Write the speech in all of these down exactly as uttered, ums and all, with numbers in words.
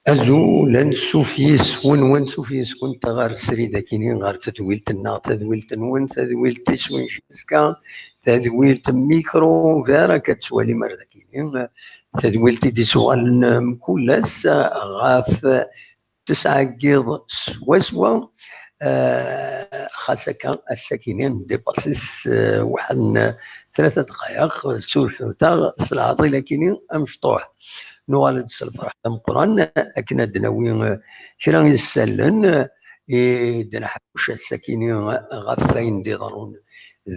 Azul, ansuf yes-wen, wansuf yes-kent ɣer srid akini, ɣer tadwilt-nneɣ, tadwilt-nwen, tadwilt tis win jiska, tadwilt mikro, gar akka tettwalim ar dakini, tadwilt i d-isuɣalen mkul ass ɣef tesɛa n yiḍ swaswa, eh, xas akka ass-akini ndipasi s, eh, waḥed n tlata dqayeq, surfet-aɣ s lɛaḍil akini amecṭuḥ. Nuɣal-d s lferḥ d ameqqran akken ad d-nawi, eh, kra n yisallen, eh, i d-nḥewwec ass-akini ɣef wayen d-iḍerrun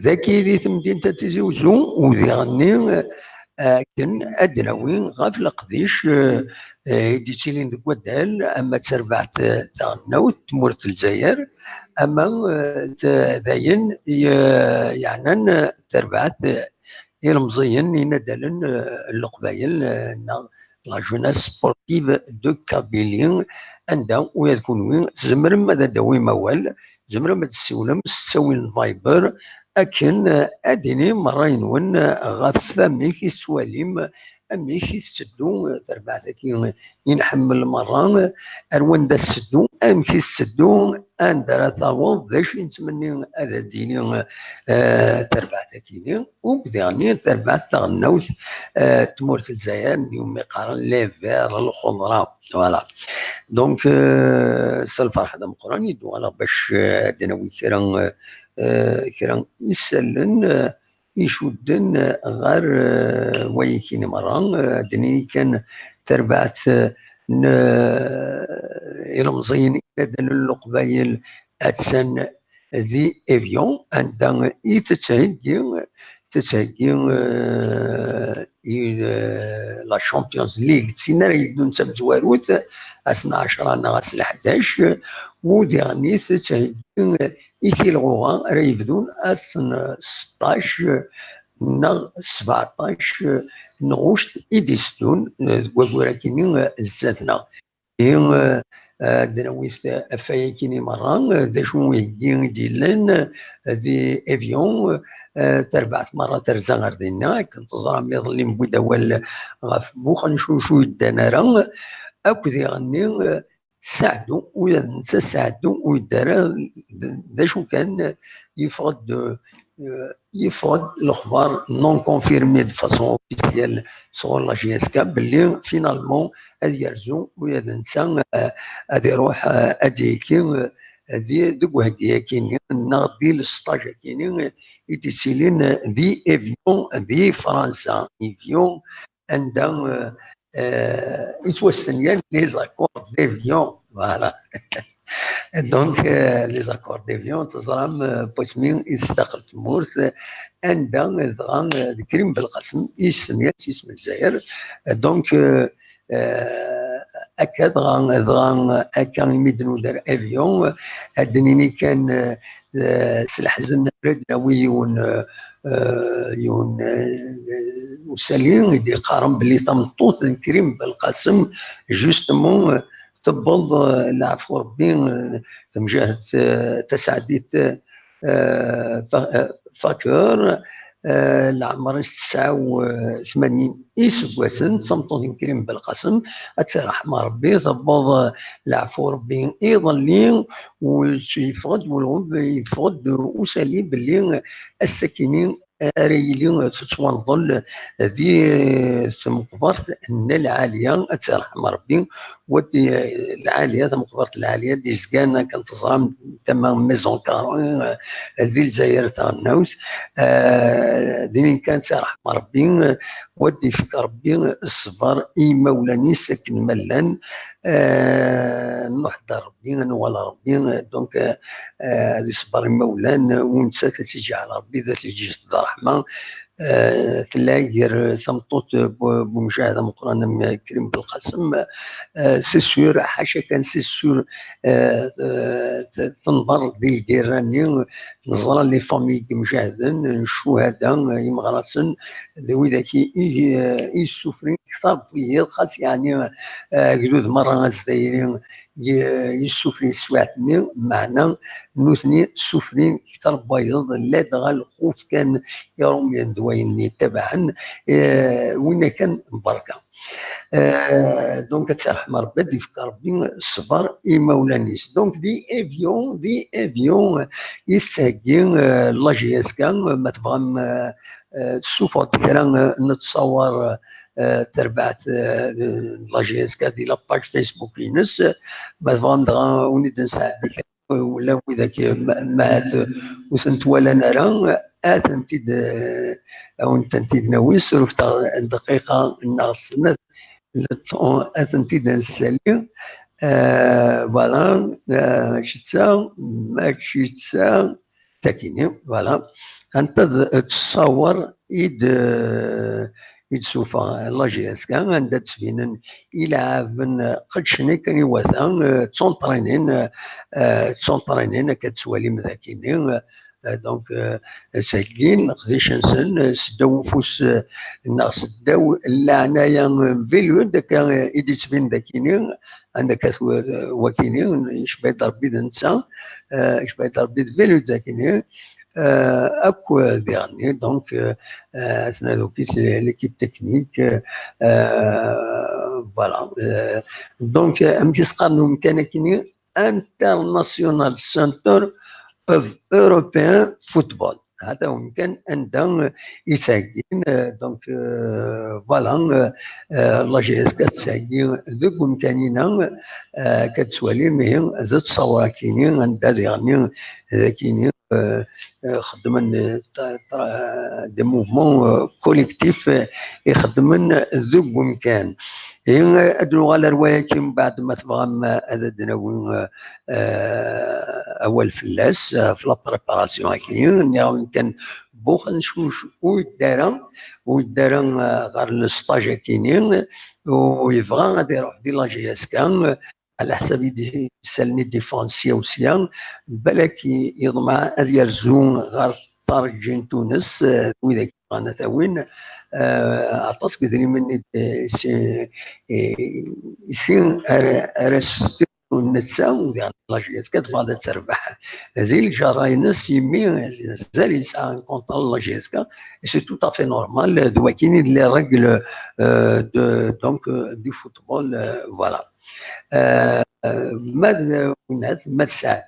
dagi di temdint n Tizi Uzzu, u diɣenni, eh, akken ad d-nawi ɣef leqdic, eh, eh, i d-yettilin deg waddal, ama d tarbaɛt, eh, taɣelnawt, tmurt n Lezzayer, ama, eh, d, d ayen ye-, yeɛnan, eh, tarbaɛt, eh, ilemẓiyen, inaddalen, eh, n Leqbayel, eh, neɣ la jeunesse sportive de Kabylie, anda ula d kunwi tzemrem ad d-tawim awal, tzemrem ad d-tessiwlem s ttawil n Viber, akken, eh, ad d-tinim ṛṛay-nwen, eh, ɣef wamek i tettwalim, amek i tetteddu, eh, terbaɛt-agi i nḥemmel merra, eh, ar wanda tetteddu, amek i tetteddu, anda ara taweḍ, d acu i nettmenni ad d-tini, eh, terbaɛt-agi-ni, u diɣenni terbaɛt taɣelnawt, eh, tmurt n Lezzayer, n yumi qqaren les verts, lxeḍra. Voilà. Donc, euh, s lferḥ d ameqqran i d-uɣaleɣ bac, euh, ad d-nawi kra, euh, kra isallen, euh, icudden, euh, ɣer, euh, wayakini merra, euh, ad d-nini kan tarbaɛt, euh, n, euh, ilemẓiyen inaddalen n Leqbayel attan di Evian, anda i tettheggi, tettheggi, euh, i, euh, la Champions League, d tin ara yebdun d tamezwarut, ass n ɛecṛa neɣ ass n ḥdac, u diɣenni tettheggi i tilɣuɣa ara yebdun ass n seṭṭac neɣ sbeɛṭac n ɣuct i d-iteddun, euh, deg waggur akini, euh, zdat-neɣ. Ihi, eh, eh, ad d-nawi ɣef wayakini merra, eh, d acu n uheggi i d-yellan, eh, di Evian, eh, tarbaɛt merra terza ɣer dinna, akken teẓram iḍelli newwi-d awal ɣef Buxencuc ur yeddan ara, akk diɣenni, eh, Saɛdu, ula d netta Saɛdu ur yedda ara, d, d acu kan, eh, yeffeɣ-d, eh, yeffeɣ-d lexbar non confirmé de façon officielle sɣur la J S K belli finalement ad yerzu ula d netta, eh, ad iruḥ, eh, ad d-yekki, eh, di, deg uheggi-akini neɣ di lesṭaj-akini i d-yettilin, eh, di Evian, di Fransa, Evian, anda, eh, eh, yettwastenyan les accords d'Evian. Voilà. Donc, euh, les accords d'Evian, teẓram, euh, n wasmi i testaxel tmurt, euh, anda, euh, dɣa, euh, d Krim Belqasem i yestenyan s yisem n Lezzayer. Euh, donc, euh, euh, akka dɣa, dɣa, akka imi d-nuder Evian, euh, ad d-nini kan, euh, euh, s leḥzen, ad d-nawi yiwen, euh, euh, yiwen, euh, usali i d-yeqqaren belli tameṭṭut n Krim Belqasem, justement, euh, tewweḍ, eh, leɛfu Rebbi, eh, temjahed, eh, Taseɛdit, eh, Fa-, eh, Faker, eh, leɛmer-is tesɛa u tmanyin iseggasen, d tameṭṭut n Krim Belqasem, ad tt-iṛḥem Rebbi, tewweḍ, eh, leɛfu Rebbi iḍelli, u yeffeɣ-d, u yeffeɣ-d usali belli ass-akini ara yili tettwanḍel di tmeqbert n Lɛaliya, ad tt-iṛḥem Rebbi, wa d Lɛaliya, tameqbert n Lɛaliya d-izgan akken teẓram tama n Maison Carrée, eh, di Lezzayer taɣelnawt, eh, dinin kan ad tt-iṛḥem Rebbi, wa d-ifk Rebbi ṣṣber i yimawlan-is akken ma llan, eh, nruḥ-d ar Rebbi, ad nuɣal ɣer Rebbi, donc, eh, eh, ad iṣebber imawlan, u nettat ad tt-iǧɛel Rebbi d at lǧiz d ṛṛeḥma. Eh, tella gar tameṭṭut bu-, bumjahed ameqqran am Krim Belqasem, eh, c'est sûr, ḥaca kan, c'est sûr, eh, eh, t-, tenḍer di lgirra-nni, neẓra les familles n yimjahden, n ccuhada, imeɣrasen, d widak i, i, i yessufrin kter n wiyiḍ, xas yeɛni, eh, agdud merra azdayri yessufri teswiɛt-nni, meɛna nutni ssufrin kter n wayeḍ, ladɣa lxuf kan Iṛumyen d wayen yettabaɛen, winna kan berka. Donc ad tt-irḥem Ṛebbi, ad d-ifk Ṛebbi ṣṣber i imawlan-is. Donc di Evian, di Evian i tettheggi la J S K, ma tebɣam tessuffeɣ-d kra n ttṣawer terbaɛt n la J S K di la page Facebook-ines, ma tebɣam dɣa wen-id-nsɛeddi kra, ula widak ma, ma ur tent-walan ara, ad tent-id, ad wen-tent-id-nawi, srufteɣ dqiqa neɣ snat, ad tent-id-nessali. Voilà, mačči d ta, mačči d ta, takini, voilà. Anta d ttṣawer i d, i d-suffeɣ la J S K, anda d-ttbinen ilɛaben qedcen akken iwata, ttunṭrinin, ttunṭrinin akka d-ttwalim dakini, donc tteggin leqdic-nsen seddaw ufus neɣ seddaw leɛnaya n Velud, akka i d-ittbin dakini, anda akka wakini, yecba-d Ṛebbi d netta, yecba-d Ṛebbi d Velud dakini, akk diɣenni, donc, atna d ukis l'équipe technique, voilà. Donc amek i s-qqaren umkan akini, International Center of European Football. Hada umkan anda i ttɛeggin, donc, voilà, la J S K tettɛeggi deg umkan-ina, akka d-ttwalim, ihi d ttṣawer akini, anda diɣenni dakini xeddmen des mouvements collectifs i xeddmen deg umkan. Ihi ad nuɣal ar wayaki mbeɛd ma tebɣam ad d-nawi awal fell-as, ɣef la préparation-agi. Nniɣ-awen kan Buxencuc ur yedda ara, ur yedda ara ɣer le stage-agi-ni, u yebɣa ad iruḥ di la J S K, ɛla ḥsab i d-isalen i d-iffɣen sya u sya, balak yeḍmeɛ ad yerzu ɣer ṭṭerǧi n Tunes, d widak yebɣan ad t-awin, aṭas n yedrimen i d-, i si, i si ara, ara s-, netta, diɣen la J S K tebɣa ad terbeḥ. Di lǧerra-ines, imi mazal yesɛa un contrat la J S K, et c'est tout à fait normal, d wakin i d les règles, euh, de, donc, euh, du football, euh, voilà. Euh, ma d, ma d Saɛdu,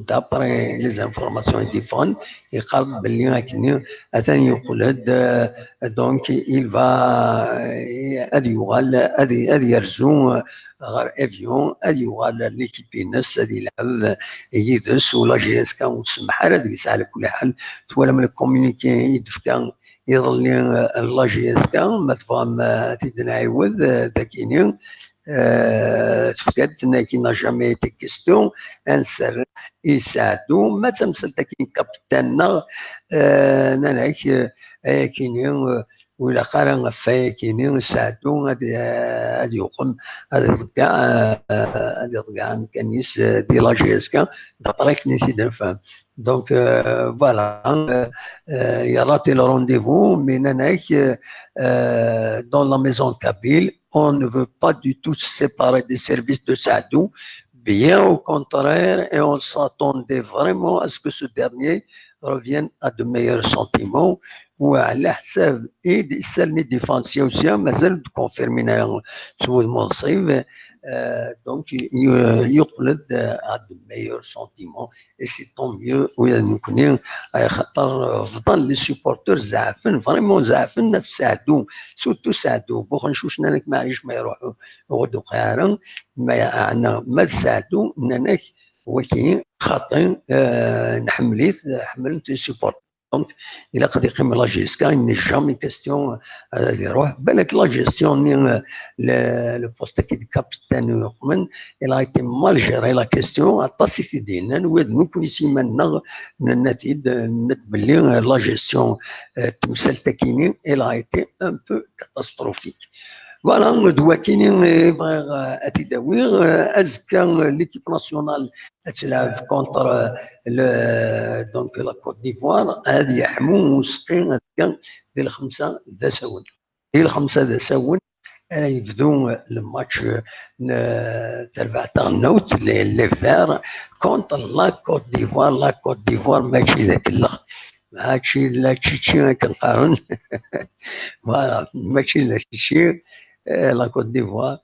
d'après les informations i d-iffɣen, yeqqar belli akkenni atan yeqqel-d, euh, donc il va, euh, ad yuɣal, ad, ad yerzu, euh, ɣer Evian, ad yuɣal l'équipe-ines, ad yelɛeb yid-s, u la J S K ur tsemmeḥ ara deg-s ɛla kulli ḥal. Twalam le communiqué i d-tefka iḍelli, euh, la J S K, ma tebɣam, euh, ad t-id-nɛiwed, euh, dagini, euh, tefka-d, tenna-k, il n'a jamais été question ad nserreḥ i Saɛdu. Ma d tamsalt-agi n kapitan-nneɣ, euh, nnan-ak, euh, ayakini, euh, ur ilaq ara ɣef wayakini Saɛdu ad, ad yuqem, ad iḍeggeɛ, euh, ad iḍeggeɛ amkan-is, euh, di la J S K, d'après akken i t-id-nefhem. Donc, euh, voilà, euh, euh, il a raté le rendez-vous, mais nnan-ak, euh, euh, dans la maison kabyle, on ne veut pas du tout se séparer des services de Saadou, bien au contraire, et on s'attendait vraiment à ce que ce dernier revienne à de meilleurs sentiments, u ɛla ḥsab i d-, isallen i d-iffɣen sya u sya, mazal ur d-confirmin ara s wudem uṣib, euh, donc, y-, yeqqel-d à de meilleurs sentiments. Et c'est tant mieux, ula d nekkni, axaṭer, euh, bḍan les supporters, zeɛfen, vraiment zeɛfen ɣef Saɛdu, surtout Saɛdu. Buxencuc nnan-ak, maɛlic, ma iruḥ ur ɣ-d-uqiɛ ara, ma, ɛna, ma d Saɛdu, nnan-ak, waki xaṭi, euh, nḥemmel-it, ḥemmlen-t les supporters. Donc, ilaq ad yeqqim la J S K, il n'est jamais question, euh, ad iruḥ. Balak la gestion-nni, euh, le, le poste-agi de capitaine, il a été mal géré la question, aṭas i t-id-yennan, ula d nekkni s iman-nneɣ nenna-t-id, nenna-d belli, euh, la gestion, euh, n temsalt-agi-ni, elle a été un peu catastrophique. Voilà, d wakini i bɣiɣ, euh, ad t-id-awiɣ. Euh, azekka, euh, l'équipe nationale ad tleɛb contre, euh, le, donc, la Côte d'Ivoire, ad yeḥmu useqqi azekka di lxemsa d asawen. Di lxemsa d asawen, ara yebdu le match n terbaɛt taɣelnawt, les, les Verts, contre la Côte d'Ivoire. La Côte d'Ivoire mačči d akellex, mačči d la Tchétchénie akken qqaren. Voilà, mačči d la Tchétchénie, euh, la Côte d'Ivoire.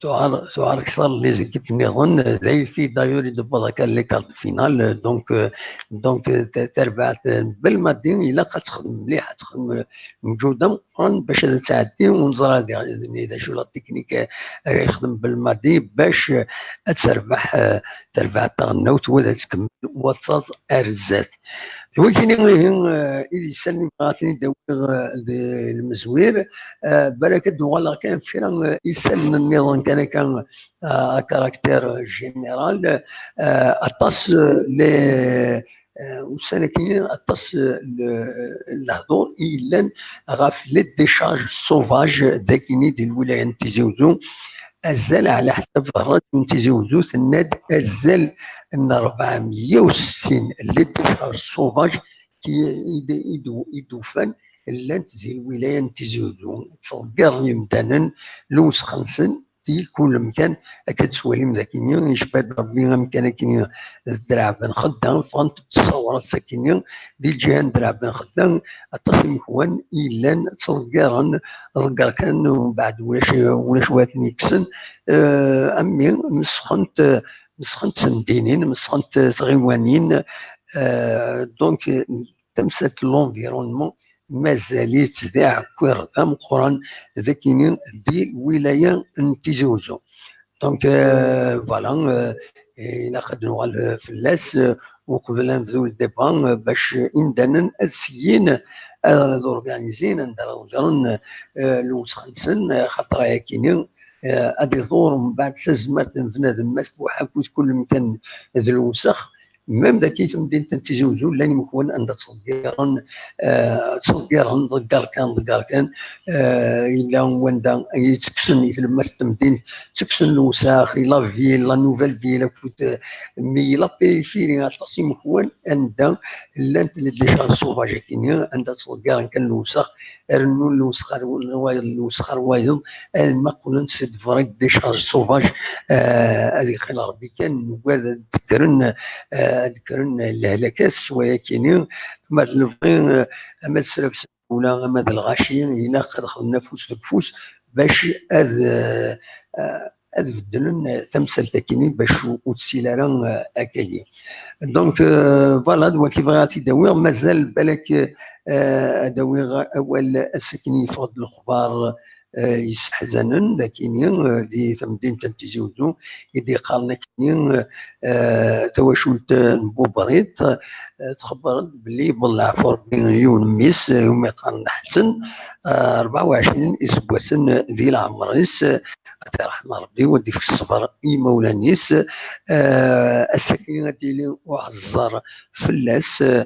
Tuɛer, tuɛer akteṛ n les équipes nniḍen, d ayeffi d'ailleurs i d-tewweḍ akka les quarts de finale, donc, euh, donc, euh, ta-, tarbaɛt n Belmadi ilaq ad texdem mliḥ, ad texdem mǧuda meqqren bac ad tɛeddi, ur neẓra d, d, d acu la technique ara yexdem Belmadi bac, euh, ad terbeḥ, euh, tarbaɛt taɣelnawt, wa ad tkemmel, wa ad taẓ ar zdat. D wagini ihi, eh, i d isallen i bɣiɣ ad ten-id-awiɣ, eh, d lmezwir. Eh, balak ad d-uɣaleɣ kan f kra, eh, isallen nniḍen kan akka, eh, à caractère général. Eh, aṭas, eh, le, eh, ussan-agi, aṭas, eh, le, lehdur i yellan ɣef les décharges sauvages dagini di lwilaya n Tizi Uzzu. Azal, ɛla ḥsab rradyu n Tizi Uzzu, tenna-d azal n rebɛemya u settin les décharges sauvages ki-, i d-, i d-, i d-ufan llant di lwilaya n Tizi Uzzu. Ttḍeggiren yimdanen lewsex-nsen di kul amkan. Akka d-tettwalim dagini, yecba-d Rebbi amkan akini d Draɛ Ben Xedda, ffɣent-d ssawrat sakini di lǧiha n Draɛ Ben Xedda, aṭas imekwan i yellan ttḍeggiren, ḍegger kan, umbeɛd ulac, ulac wa ten-yekksen. Euh, a mmi, mesxent, mesxent temdinin, mesxent tɣiwanin. Euh, donc, tamsalt n l'environnement mazal-itt d aɛekkiṛ d ameqqran dagini di lwilaya n Tizi Uzzu. Donc, euh, voilà, euh, ilaq ad nuɣal, euh, fell-as, euh, uqbel ad nebdu le débat, euh, bac imdanen ad syin, euh, ad organizin anda ara ḍeggren, euh, lewsex-nsen, euh, xaṭer ayakini, euh, ad iḍur mbeɛd tazmert n bnadem, ma tfuḥ akked kul amkan d lewsex. Même dagi temdint n Tizi Uzzu, llan imekwan anda ttḍeggiren, euh, ttḍeggiren, ḍegger kan, ḍegger kan. Euh, yella wanda i ttekksen i tlemmast n temdint, ttekksen lewsex, i la ville, la nouvelle ville, akked, euh, mi la périphérie, aṭas imekwan anda llant les décharges sauvages akini, anda ttḍeggiren kan lewsex, rennun lewsex ar wayeḍ, lewsex ar wayeḍ, alma qqlent c'est de vraies décharges sauvages. Euh, ad iqqil Rebbi kan, nugad ad d-kkren, euh, ad d-kkren lehlakat s wayakini, ma d lebɣi, euh, ama d srabsen ula ama d lɣaci, ilaq ad xedmen afus deg ufus bac ad, euh, euh, ad beddlen tamsalt akini bac ur, ur tessil ara, euh, akkagi. Donc, euh, voilà, d wagi bɣiɣ ad t-id-awiɣ. Mazal balak, euh, ad awiɣ awal ass akken yeffeɣ-d lexbar, euh, yesseḥzanen, d akini, euh, di temdint n Tizi Uzzu, i d-yeqqaren akini, euh, tawacult n Bubrid, euh, txebber-d belli yewweḍ leɛfu Rebbi i yiwen n mmi-s, euh, umi qqaren Ḥsen, euh, rebɛa u ɛecrin iseggasen di leɛmer-is, euh, ad t-iṛḥem Rebbi, u ad d-ifk ṣṣber i yimawlan-is, euh, ass-agi ad d-yili uɛeẓẓer fell-as, euh,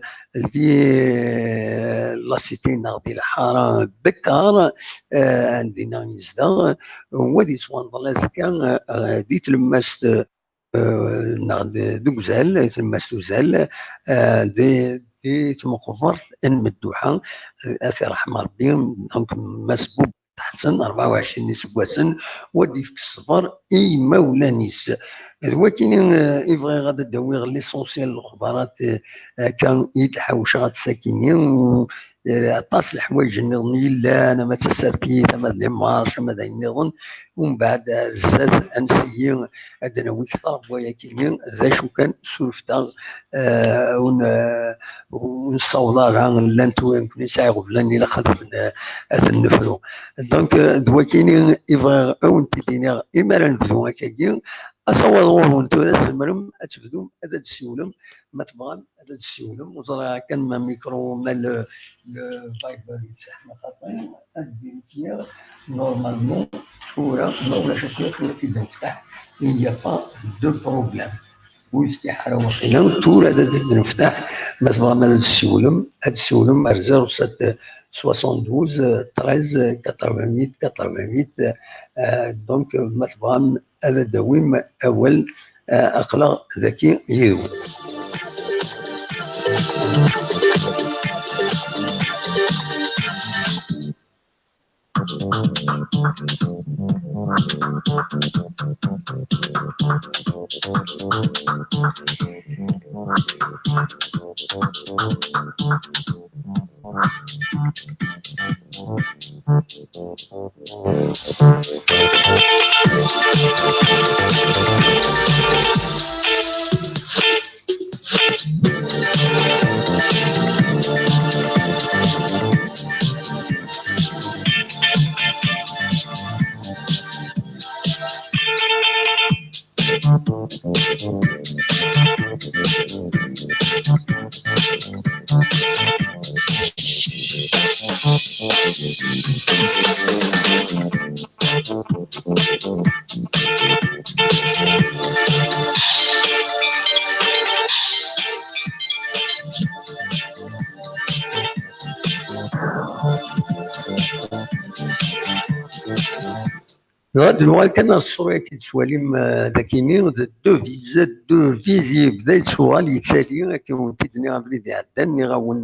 di, euh, la cité neɣ di lḥara Bekkar, euh, anda yezdeɣ, u ad yettwanḍel azekka, euh, di tlemmast, euh, neɣ d-, deg uzal, tlemmast uzal, euh, di, di tmeqbert n Medduḥa, euh, ad t-iṛḥem Rebbi, donc, Mass Bub Ḥsen, rebɛa u ɛecrin iseggasen, u ad d-yefk ṣṣber i yimawlan-is. D wakini, eh, i bɣiɣ ad d-awiɣ l'essentiel n lexbarat, eh, akka i d-ḥawceɣ ass-akini. Eh, aṭas n leḥwayeǧ nniḍen yellan, ama d tasertit, ama d les marches, ama d ayen nniḍen. Umbeɛd, ar zdat, ad nsiyi ad d-nawi kter n wayakini, d acu kan, surfet-aɣ, eh, ur n-, ur nessaweḍ ara, llant wayenkni nesɛa iɣeblan ilaq ad ten-, ad ten-nefru. Donc, euh, d wakini i bɣiɣ ad wen-t-id-iniɣ imi ara nebdu akkagi. Asawaḍ ɣur-wen tura, tzemrem ad tebdum ad d-tessiwlem, ma tebɣam ad d-tessiwlem. Ur ẓriɣ kan ma mikru, ma le, le Viber yetseḥma xaṭi, ad d-iniɣ normalement tura, ma ulac akka tura ad t-id-neftaḥ, il n'y a pas de problème. Ur yeftiḥ ara waqila. Tura ad d-neftaḥ, ma tebɣam ad d-tessiwlem, ad tessiwlem ar zéro sept soixante-douze treize quatre-vingt-huit quatre-vingt-huit. Euh, donc, ma tebɣam ad d-tawim awal, euh, aql-aɣ dagi yid-wen. Dɣa ad nuɣal kan ɣer ṣṣura-agi i d-tettwalim, eh, dagini, d devise, devise yebda yettuɣal yettali, akken wen-t-id-nniɣ abrid iɛeddan, nniɣ-awen,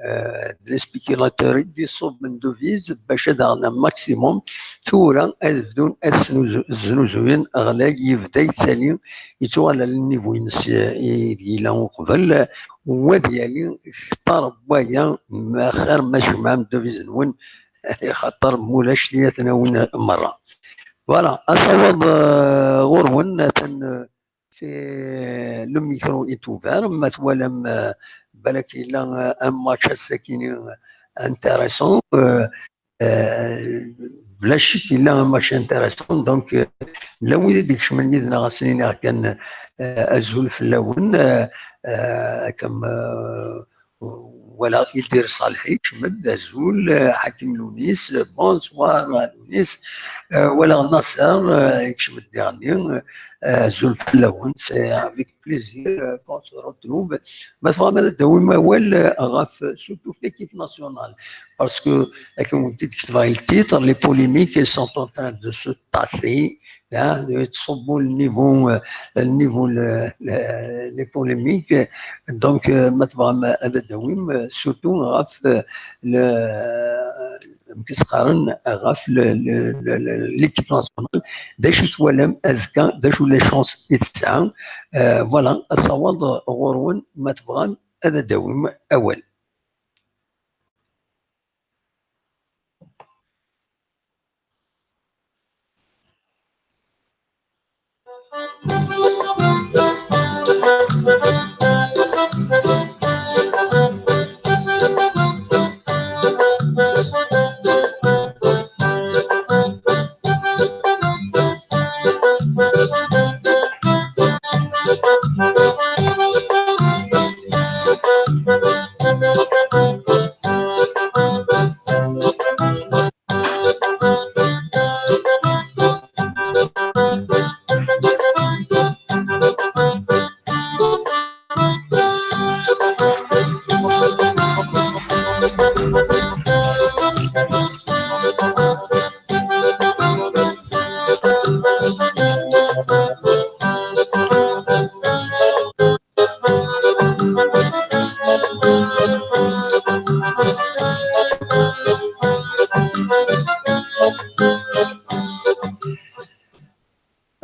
eh, d les spéculateurs i d-iṣubben devise bac ad aɣen un maximum. Tura ad bdun ad snuzu-, znuzuyen, ɣlay yebda yettali, yettuɣal ar le niveau-ines, eh, i yella uqbel, u ad yali kter n waya, ma xir ma tjemɛem devise-nwen, axaṭer mulac ad ten-awin merra. Voilà, asawaḍ, euh, ɣur-wen, atan, euh, c'est, le micro est ouvert, ma twalam, euh, balak yella, euh, un match ass-agi intéressant, euh, euh, bla ccek yella un match intéressant, donc, euh, la wid i d-ikecmen yid-neɣ ad sen-iniɣ kan, euh, azul fell-awen, euh, euh, comme, euh, Walaɣ Idir Salḥi, kecm-d, azul, eh, Ḥakim Lunis, bonsoir, Lunis. Eh, walaɣ Nasser, eh, kecm-d diɣenni, eh, azul fell-awen, c'est avec plaisir, eh, qu'on se retrouve. Ma tebɣam ad d-tawim awal, eh, ɣef, surtout f l'équipe nationale, parce que, akken wen-t-id-ketbeɣ i le titre, les polémiques sont en train de se tasser, hein, yettṣubbu le niveau, euh, le niveau, le, le, les polémiques. Donc, euh, ma tebɣam ad d-tawim, euh, surtout ɣef, euh, le, amek i s-qqaren, ɣef le, le, le, le, l'équipe nationale, d acu twalam azekka, d acu les chances i tesɛa. Euh, voilà, asawaḍ ɣur-wen, ma tebɣam ad d-tawim awal.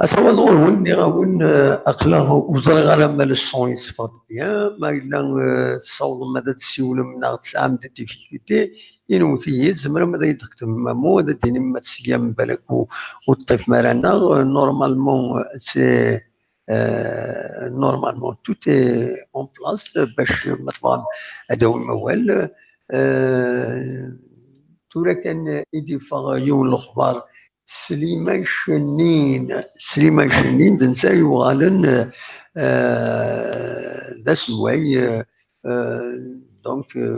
Asawaḍ ɣur-wen, nniɣ-awen, eh, aql-aɣ ur ẓriɣ ara ma le son yesseffeɣ-d bien, ma yella, eh, tessawḍem ad d-tessiwlem neɣ tesɛam des difficultés, inwet-iyi, tzemrem ad iyi-d-tketbem un mot, ad d-tinim ma teslam balak ur, ur teṭṭifem ara-nneɣ. Eh, normalement, eh, c'est, eh, normalement, tout est en place, eh, bac ma tebɣam ad d-tawim awal. Eh, tura kan i d-yeffeɣ yiwen n lexbar, Sliman Cennin, Sliman Cennin, d netta yuɣalen, eh, d aselway, eh, eh, donc, eh,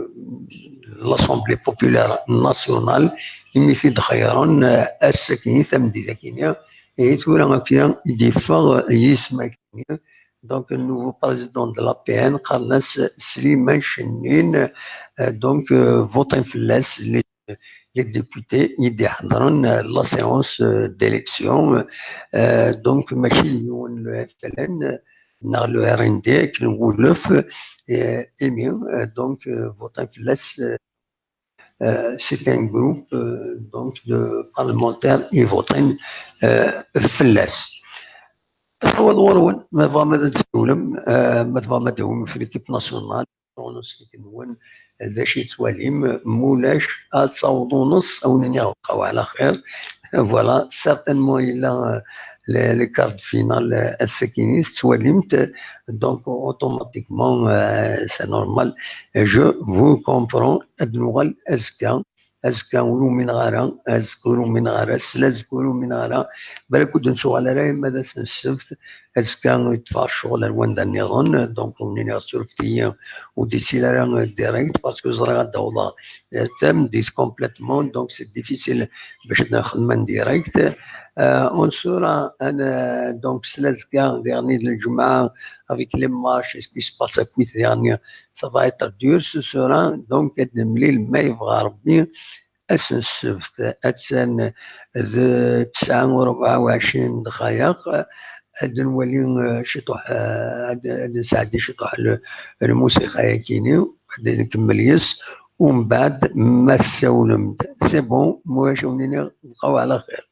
l'Assemblée Populaire Nationale, imi t-id-xeyyren, eh, ass-akini, tameddit-akini, ihi tura akka i d-yeffeɣ yisem-akini. Donc, le nouveau président de l'A P N, qqaren-as Sliman Cennin, eh, donc, eh, votin fell-as, les les députés i d-iḥeḍren, euh, la séance, euh, d'élection, euh, donc mačči d yiwen le F L N, euh, neɣ le R N D akken wulef, euh, imi, euh, donc, euh, votin fell-as, euh, Euh, c'est un groupe, euh, donc, de parlementaires i votin, euh, fell-as. Tawaḍ ɣur-wen, ma tebɣam ad d-tessiwlem, euh, ma tebɣam ad d-tawim f l'équipe nationale, ɣur-nwen, d acu i tettwalim, mulac ad tawḍem, ad wen-iniɣ bqaw ɛla xir. Voilà, certainement yella, euh, le, le quart de finale, euh, ass-akini tettwalim-t, donc automatiquement, euh, c'est normal. Je vous comprends, ad nuɣal azekka. Azekka ur umineɣ ara, azekka ur umineɣ ara, sla azekka ur umineɣ ara. Balak ur d-nettuɣal ara, ma d ass n ssebt, azekka yeṭṭef-aɣ ccɣel ar wanda nniḍen, donc ur nniɣ surfet-iyi, ur d-issil ara direct, parce que ẓriɣ ad d-awḍeɣ, euh, tameddit complètement, donc c'est difficile bac ad nexdem en direct. Euh, on sera, euh, donc, sla azekka, diɣen d lǧemɛa, avec les marches, et ce qui se passe à Kuit, diɣen, ça va être dur ce soir, donc, ad nemlil ma yebɣa Rebbi, ass n ssebt, attan d tesɛa u rebɛa u ɛecrin n ddqayeq, ad nwali, eh, ciṭuḥ, eh, ad, ad nesɛeddi ciṭuḥ l-, lmusiqa-yakini, ad nkemmel yes, umbeɛd ma tsawlem-d. C'est bon, ma ulac ad wen-iniɣ bqaw ɛla xir.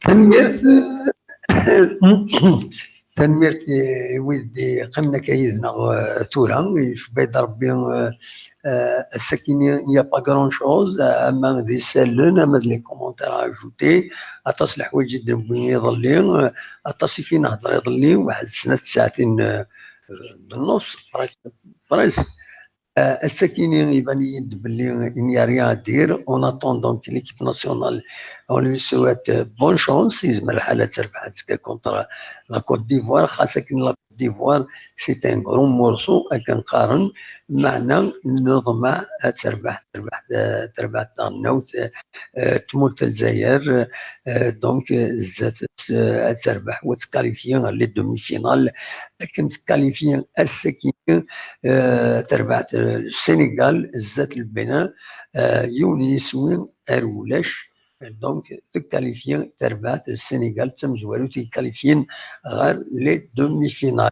Tanemmirt, tanemmirt i wid i yeqqimen akka yid-neɣ, eh, tura. Icebba-d Rebbi, eh, eh, ass-akini, il n'y a pas grand-chose, ama d isallen, ama d les commentaires à ajouter. Aṭas n leḥwayeǧ i d-newwi iḍelli, eh, aṭas i k-nehder iḍelli, waḥed snat tsaɛtin, eh, d nnus, presque, presque. Euh, ass-akini iban-iyi-d belli il n'y a rien à dire. En attendant que l'équipe nationale, on lui souhaite, euh, bonne chance. Yezmer lḥal ad terbeḥ azekka contre la Côte d'Ivoire. Xas akken la Côte d'Ivoire, c'est un gros morceau, akken qqaren. Meɛna neḍmeɛ ad terbeḥ, terbeḥ, euh, terbeḥ taɣelnawt, euh, tmurt n Lezzayer, euh, donc, euh, zdat, euh, ad terbeḥ, ad tqualifier ɣer les demi-finales. Akken tqualifier ass-akini, euh, terbeḥ, euh, Sénégal zdat le Bénin, euh, yiwen n yiswi ar ulac. Donc, tqualifier, terbeḥ Sénégal, d tamezwarut i qualifier ɣer les demi-finales.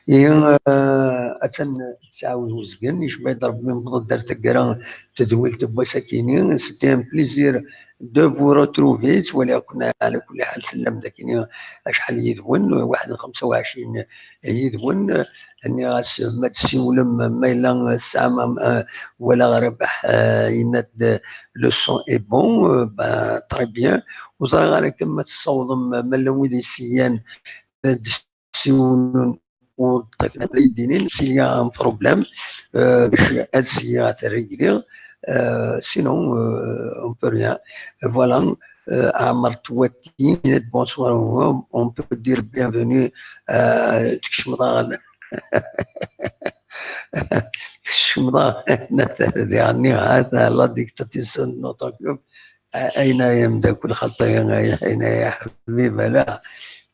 Et, euh, attan tettɛawed uzgen, icebba-d Rebbi, newweḍ-d ar taggara n tedwilt n wass-akini. C'était un plaisir de vous retrouver. Ttwaliɣ-ken ɛla kulli ḥal tellam dakini acḥal yid-wen, waḥed n xemsa u ɛecrin yid-wen. Nniɣ-as ma d-tsiwlem, ma yella tesɛam, euh, wala Rabaḥ, euh, yenna-d le son est bon, euh, ben, très bien. Ur ẓriɣ ara kan ma tessawḍem, ma llan wid yesyan, euh, d-ssiwlen ur ṭṭifen ara yid-inin, s'il y a un problème, euh, bac ad syiɣ ad t-régler, euh, sinon, euh, on peut rien. Voilà, euh, Amar Twati, bonsoir, on peut dire bienvenue, euh, tkecmeḍ-aɣ-, tkecmeḍ-aɣ-, diɣenni, hata la dictature de notre club. A-, ayen ay ameddakel xaṭi, ay-, ayen ay aḥbib, ala.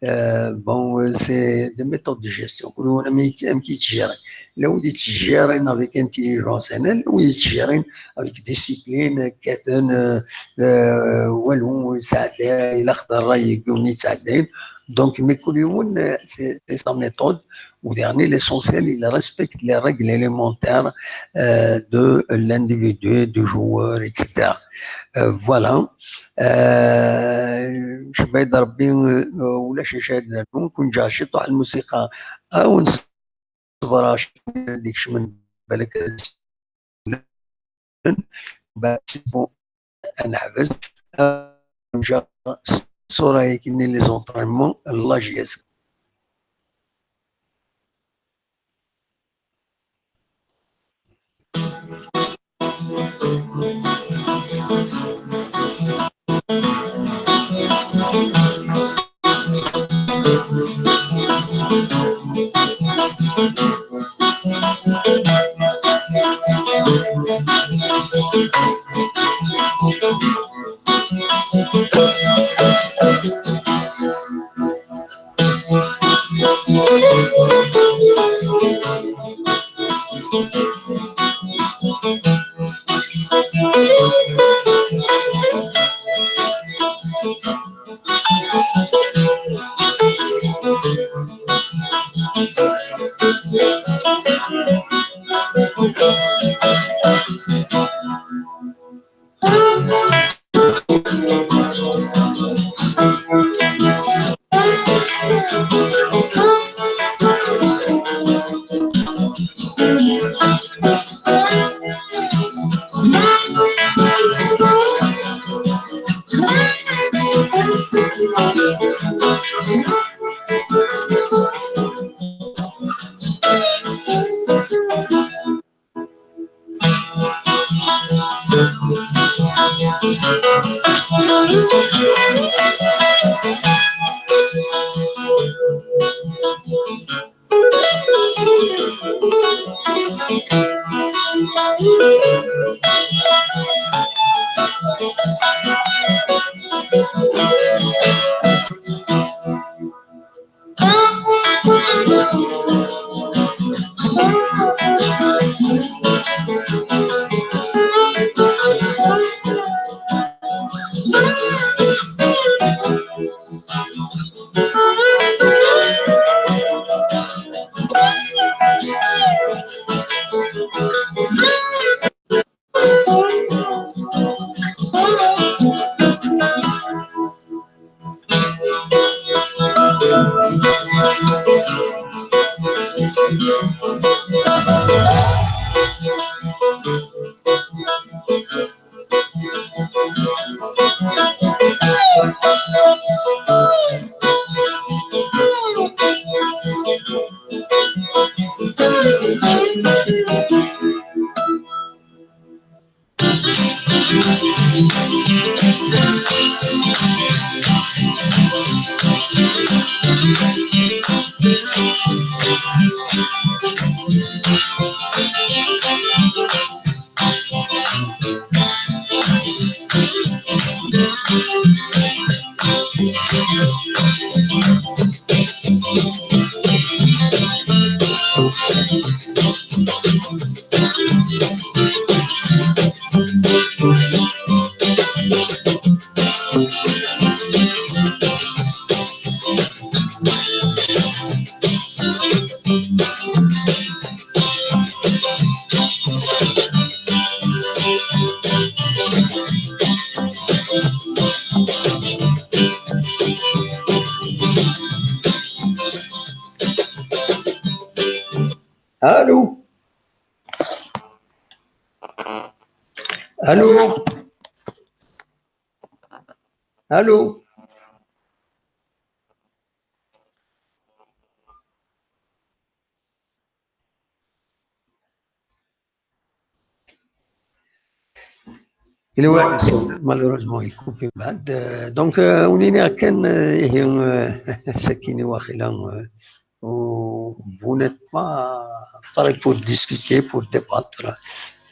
Euh, bon, c'est des méthodes de gestion. Kul yiwen amek, amek yettjiri. Llan wid yettjirin avec intelligence, llan wid yettjirin avec discipline, kkaten, euh, euh, walu yesɛedday, ilaq d ṛṛay n yiwen yettɛeddayen. Donc, mais kul yiwen, euh, c'est, c'est sa méthode. Au dernier, l'essentiel, il respecte les règles élémentaires, euh, de l'individu, du joueur, et cetera. Euh, voilà. Euh, icebba-d Rebbi, euh, ulac acu ara d-nernu, nekk ǧǧiɣ ciṭuḥ n lmusiqa, ad wen-ṣebreɣ cwiya ad ikecmen balak ad s-, c'est bon, ad neḥbes, ad ǧǧeɣ ṣṣura-agi-nni, les entraînements n la J S K. Allô? Allô? Allô? Malheureusement, il coupe بعد. Euh, donc, euh, ونيني كان، euh, هي، euh, سكيني واخيلا، euh, وبونت ما paré pour discuter, pour débattre.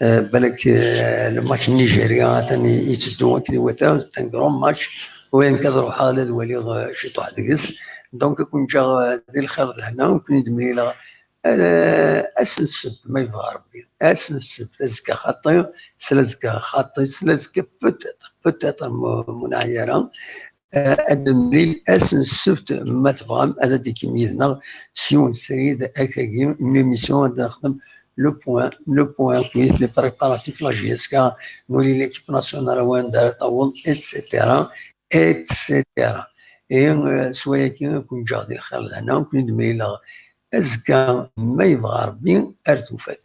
Euh, بالك، euh, le match Nigeria ثاني يتدو كذي وتا، c'est un grand match. وين كذا روح هذا الولي، euh, شي طاح دقس. Donc كنت جا، euh، دي الخير لهنا وكنت دميلة. آه، ass n ssebt ma yebɣa Rebbi، ass n ssebt azekka xaṭi، sla azekka xaṭi، sla azekka peut-être، peut-être منعيرة. آه، ad nemlil ass n ssebt ma tebɣam ad d-ikim yid-neɣ s yiwen srid akagi n l'émission ad nexdem le point, le point akkit les préparatifs la J S K, nuli l'équipe nationale wanda ara taweḍ, et cetera, et cetera. Et, euh, s wayagi ad ken-ǧǧeɣ di lxir lehna, ad ken-id-mlileɣ azekka ma yebɣa Rebbi ar tufat.